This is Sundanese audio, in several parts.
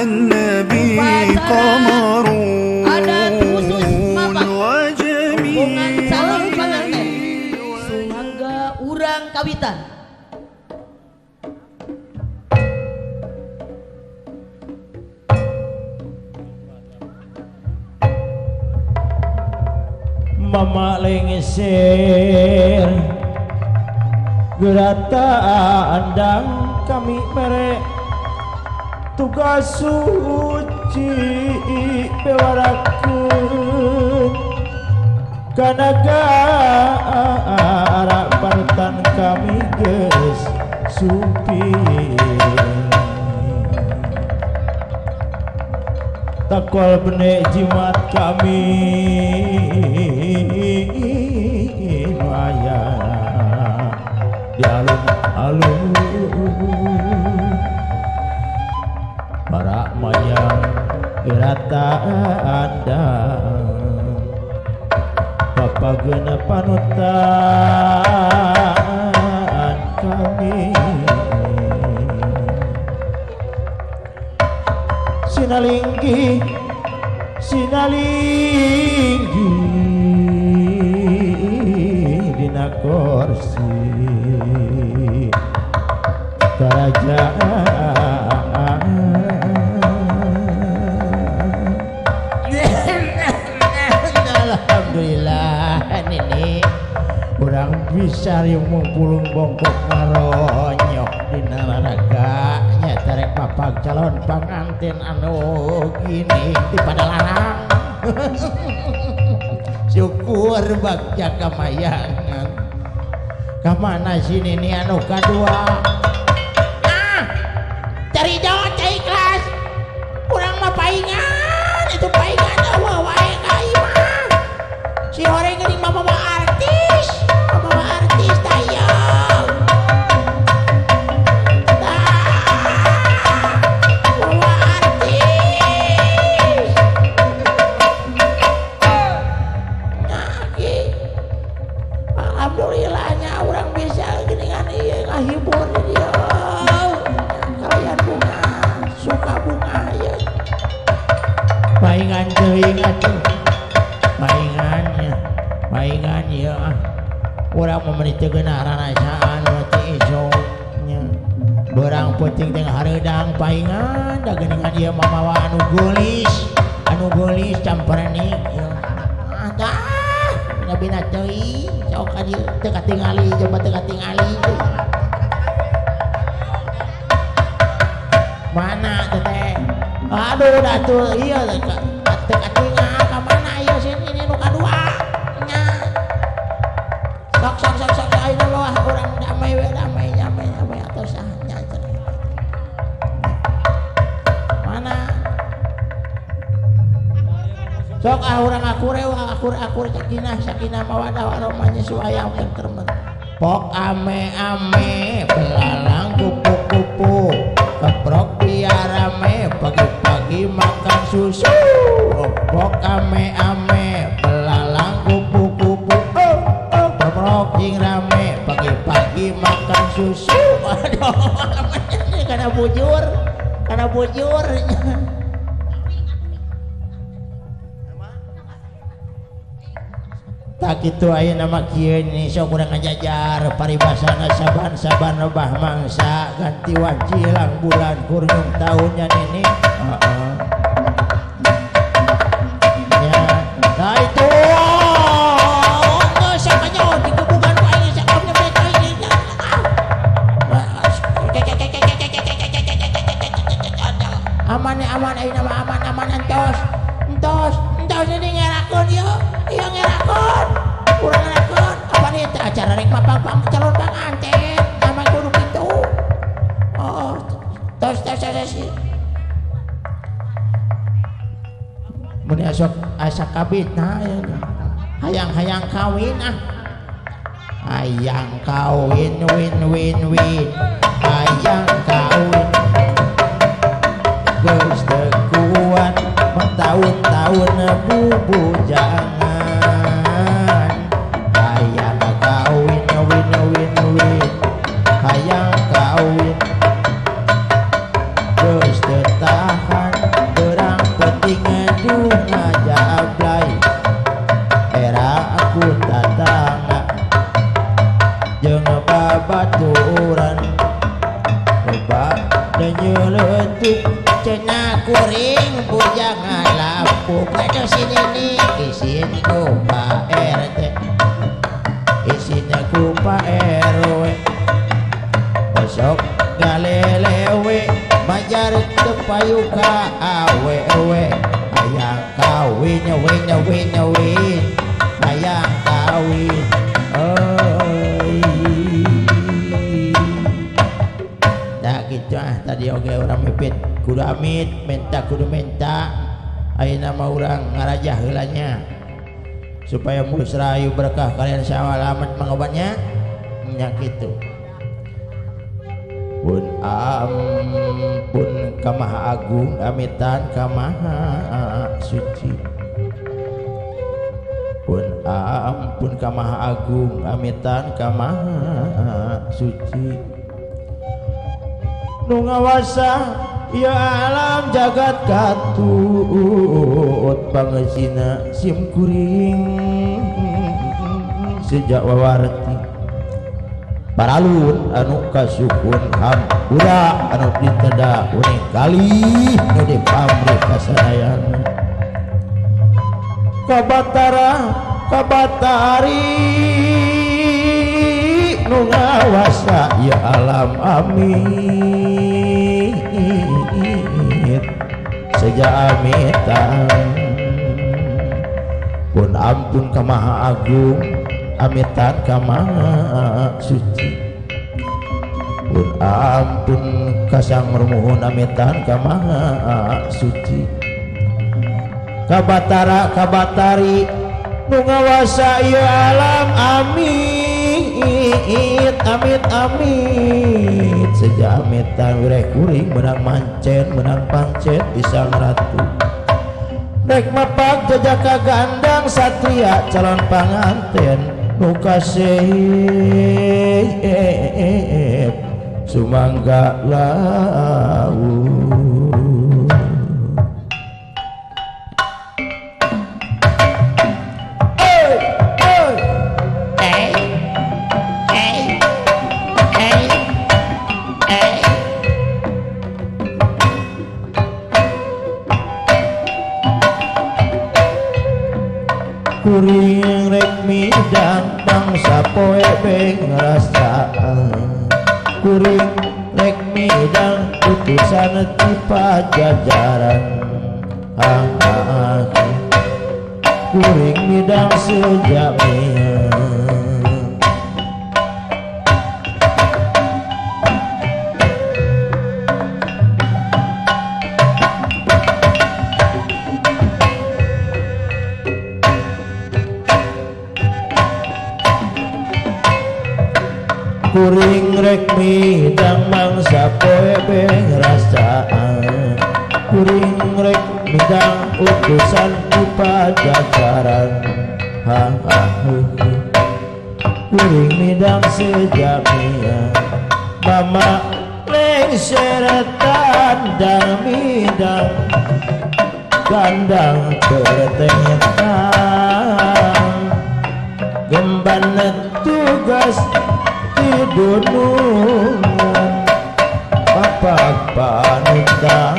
النبي Upacara قمر adat khusus mapag rombongan وجميل calon panganten sumangga urang kawitan. Mama lengser gerata andang kami mere tugas suci bewarakeun kanagara panutan kami geus supi takol benek jimat kami nu aya di alun-alun para mayang gerata andang papageuna panutan kami sinalinggi sinalinggi dina kursi kerajaan. Alhamdulillah ini urang bisa riung pulung bongkok ngaronyok dina raraga nya terek mapag calon panganten anu gini di Padalarang. Syukur bagja kamayangan kamana sini nih anu kadua ah cari jauh cai kelas kurang mah paingan itu paingan eueuh wae ka imah si horeng geuning mah mama artis mama artis tayang tah mama artis nah ki alhamdulillahnya orang bisa geuningan ieu ngahibur di dieu kalian bunga suka bunga ieu paingan teuing atuh paingannya paingan ieu ah urang mah meuni teu geunah rarasaan berarti isuknya beurang peuting teh hareudang paingan da geuningan ieu mah mawa anu geulis camperenik ieu ah tah bina teuing sok ka dieu teu katingali coba teu katingali mana teteh aduh atuh ieu teu katingal ka mana ieu sini ini nu kadua nya sok sok sok sok ayeuna mah urang damai we damai damai damai atuh sah nya mana sok ah urang akure akur akur sakinah sakinah mawadah warahmah nyusu ayam tentrem pok ame ame belalang kupu kupu keprok biar rame pagi-pagi makan susu pok ame ame belalang kupu kupu oh oh keprok jing rame pagi-pagi makan susu aduh karena bujur karena bujur. Tak itu ayeuna mah kieu nih sok urang ngajajar paribasana saban-saban rebah mangsa ganti wanci hilang bulan kurnyung tahunnya nini heeh nya nah itu geus sakanyo digebugan ku aing sakamnya mereka ini aman aman ayeuna mah aman aman entos entos entos ini ngerakeun ieu ieu ngerakeun urang ngerakeun apa nih acara rek mapag calon panganten nama kudu kitu oh tos tos tos mun asok asa kabit nah hayang-hayang kawin ah hayang kawin win win win hayang kawin geus teu kuat bertahun-tahun bubujangan hayang kawin win win win hayang kawin geus teu tahan Cenah kuring bujangan lapuk rek sini nih isin ku Pak RT isin ku Pak RW osok galelewe majar teu payu ka awewe hayang kawin win win win hayang kawin euy. Nah gitu ah tadi oge urang mipit kudu amit minta kudu minta ayeuna mah urang ngarajah heula nya supaya musrayu berkah kalian sawalamet mangobatnya nya kitu. Pun ampun ka Maha Agung amitan ka Maha Suci. Pun ampun ka Maha Agung amitan ka Maha Suci. Nu ngawasa ya alam jagat katut pangesina sim kuring sejak wawarti paralun anu kasukun hampura anu diteda uning kali nu dipamrih kasadayana kabatara kabatari nu ngawasa ya alam amit sejak amitan. Pun ampun ka Maha Agung amitan ka Maha Suci. Pun ampun ka Sang Rumuhun amitan ka Maha Suci. Kabatara kabatari nu ngawasa ieu alam amit amit amit sejak amitan wireh kuring menang mancen menang pancen isang ratu rek mapak jajaka gandang satria calon panganten nu kasep sumangga lawu. Kuring rek midang bangsa poe beng rasaan kuring rek midang putusan ti pajajaran ah, ah, kuring midang sejak kuring rek midang mangsa poe beng rasaan kuring rek midang utusan ku pajajaran ha ha hu kuring midang sejamia mama lengser tandang midang gandang pertengetang gemban tugas dunungan bapak panutan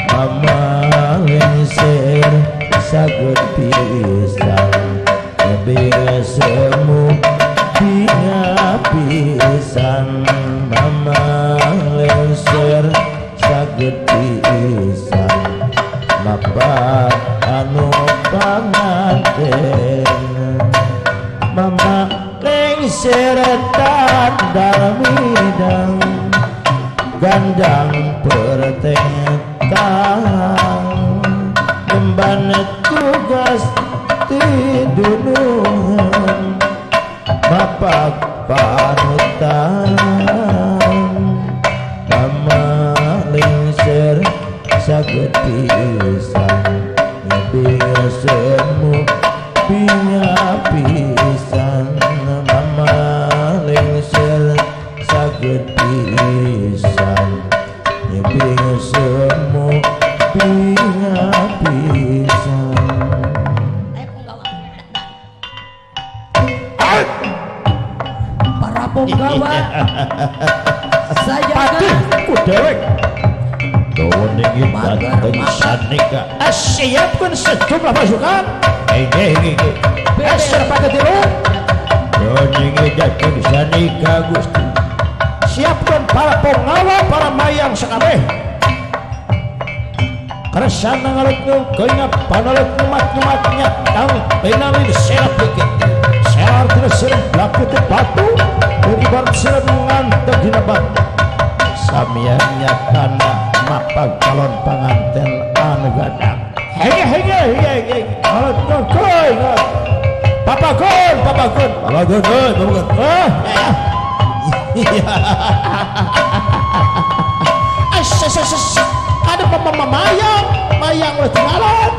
mama lengser saged pisan lebih semu binga pisan mama lengser saged pisan bapak anu panganten mama lengser tandang midang gandang pertentang emban tugas tidunungan bapak panutan mama lengser saged pisan lebih semu binga pisan mama lengser saged pisan nyebing semu binga pisan. Para punggawa sajaga ku dewek Doningi dateng sanika. Siapkeun sejumlah pasukan. Hege hege. Serpa ketilu. Doningi dateng sanika Gusti. Siapkeun para pengawal para mayang sakabeh. Kersana ngalutnu keuna panalut nyumat-nyumatnya tang penalin serap dikit. Selar tina serem blaku teh batu, uribar serem nganteg dina batu. Samian nyatana mapag calon panganten anu gadang. Hege hege hege hege. Ngalutnu kuy. Papagon papagon. Papagon euy papagon. Ah. Asas ada pemama mayang, mayang ulah tinggalan.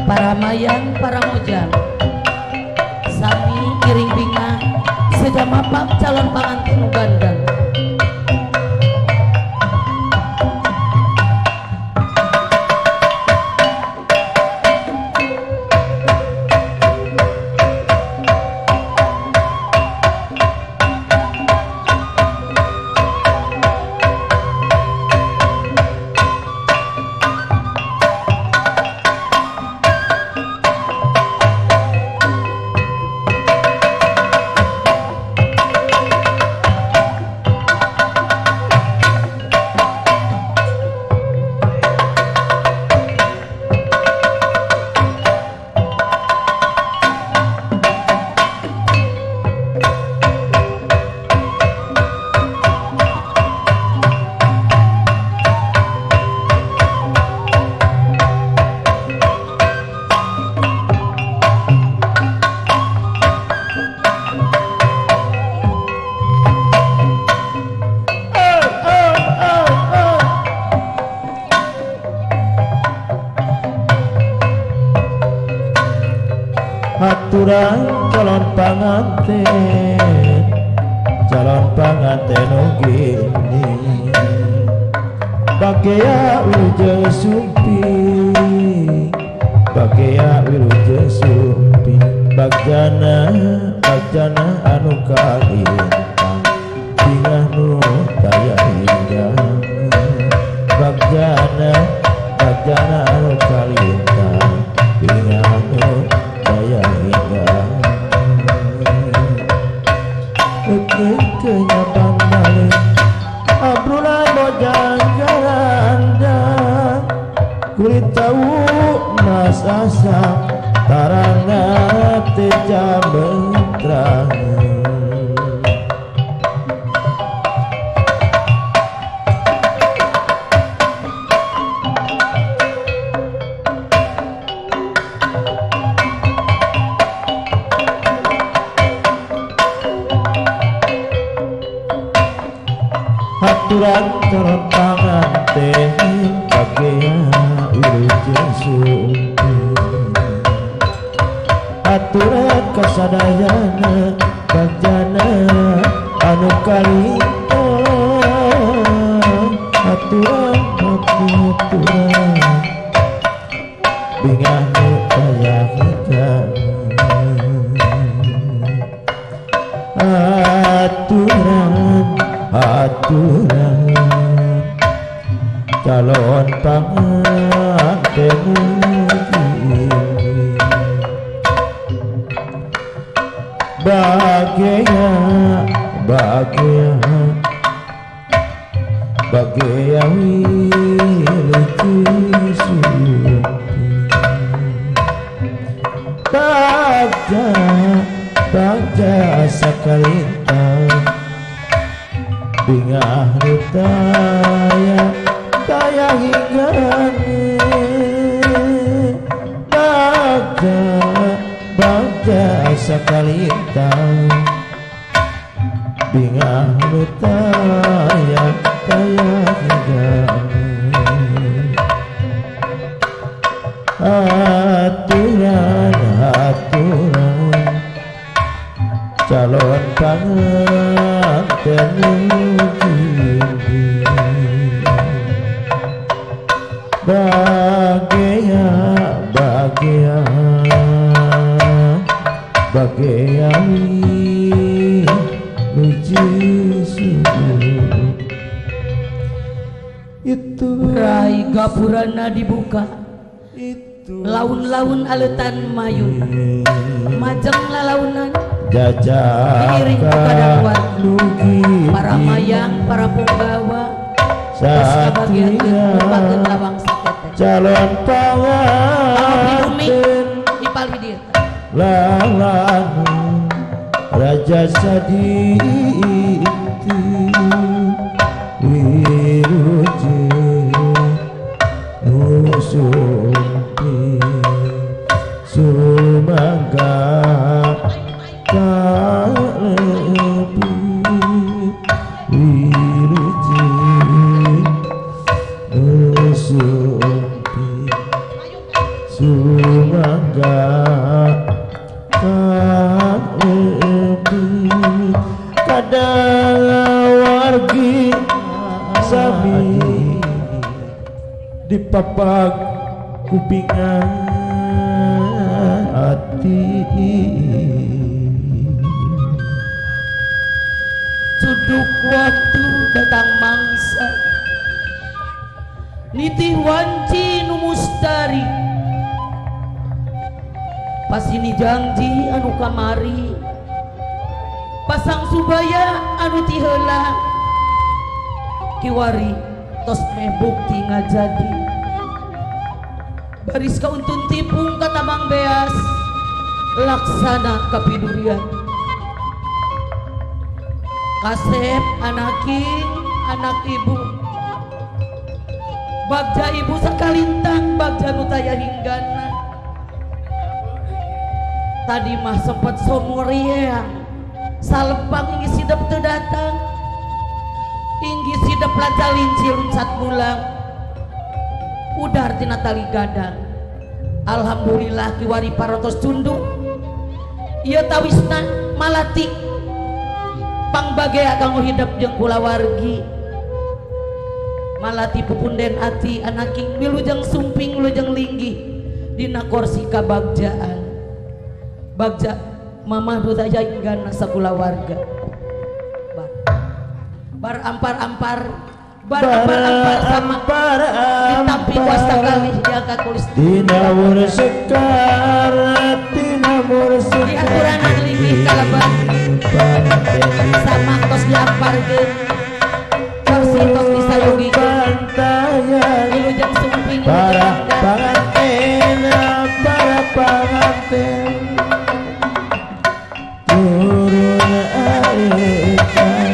Paramayang paramojang sami iring bingah seja mapak calon pangantin gandang. Aturan calon panganten, calon panganten gini. Bagea wilujeng sumping, bagea wilujeng sumping. Bagjana, bagjana anu kalintang, bingah nu taya hingga. Bagjana, bagjana anu kalintang, bingah nu taya hingga. Kenyapan balik abrulan bojang garandang, kulit tahu mas asa tarangna teh jametrang. Aturan calon panganten, bagea wilujeng sumping. Aturan kasadayana, bagjana anu kalintang. Aturan aturan bingah nu taya hingga. Aturan aturan calon panganten gini. Bagea, bagea, bagea wilujeng sumping. Bagja, bagja sakalintang, bingah nu taya taya hinggane. Bagja, bagja sakalintang, bingah nu taya taya hinggane. Aturan aturan calon panganten gini. Bagea, bagea, bagea wilujeng sumping. Itu Rai gapurana dibuka, itu laun-laun aletan mayun, majeng lalaunan jajaka diiring ku kadang nugi para mayang, para punggawa geus kabagian satria ngupakeun lawang sakete. Calon Pamumi panganten ipal di dieu. Lalanu raja sadinti wilujeng nu sumping. Sumangga kalebi wilujeng nu sumping. Sumangga kalebi kadawargi sami dipapag kupingan ati. Cuduk waktu datang mangsa, nitih wanci nu mustari. Pasini janji anu kamari, pasang subaya anu ti heula. Kiwari tos meh bukti ngajadi, baris kauntun tipung katamang beas laksana kapidurian. Kasep anaking anak ibu, bagja ibu sakalintang, bagja nu taya hinggana. Tadi mah sempat somoriang, salempang inggi sidep teu datang, inggi sidep lanca lincir luncat mulang, udar tina tali gadang. Alhamdulillah kiwari parotos cunduk. Ieu tawisna malati pangbagea kanggo hidep jeung kulawargi. Malati pupunden ati anaking wilujeng sumping wilujeng linggih dina kursi kabagjaan. Bagja mamah budaya inggana sakulawarga. Bar ampar-ampar bar ampar-ampar sama ditampi kuasa kali dia kakulis tinawur sekar tinawur sekar diaturanan linggih kalaban sama tos diamparkeun kursi tos disayogikeun wilujeng sumping para panganten para panganten turun aikan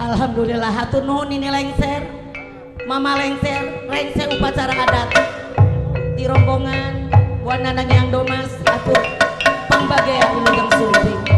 Alhamdulillah hatur nuhun ini lengser mama lengser lengser upacara adat di rombongan wanana yang domas atur pangbagea wilujeng sumping.